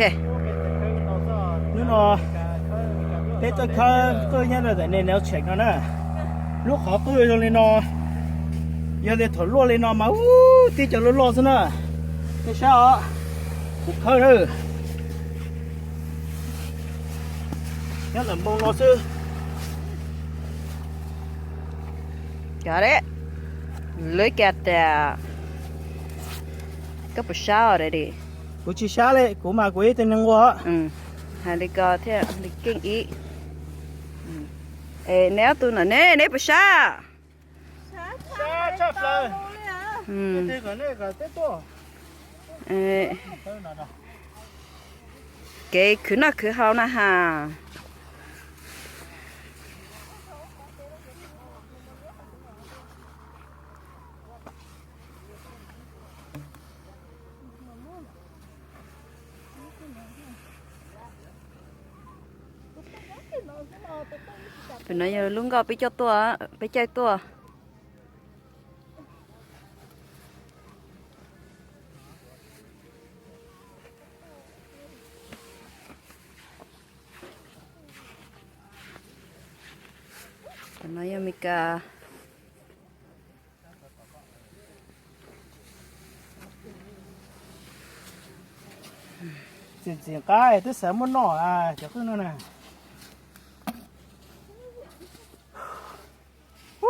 Hnub no peb tuaj khawb qwj nyob rau ntawm Nees Nau Tsheem no na. Lub qhov qwj zoo li no, yog tias thaum luaj li no mas ub tib cov loj loj xwb na. Nej saib os, kuv khawb na, nyob ntawm npoo no xwb. Cov deb, lawv cas tas, koj puas sab os dab di? Kuv tsis sab li, kuv mas kuv ib tug neeg nquag. Hais li ko thiaj li keej ib. Es neb ob tug no ne, neb puas sab? Kev khwv noj khwv haus na has. Tus no yog lub nkoj peb coj tuaj, peb caij tuaj. Tus no yog Mes Kas. Txim txim qab twb xav muab noj cov qwj no na.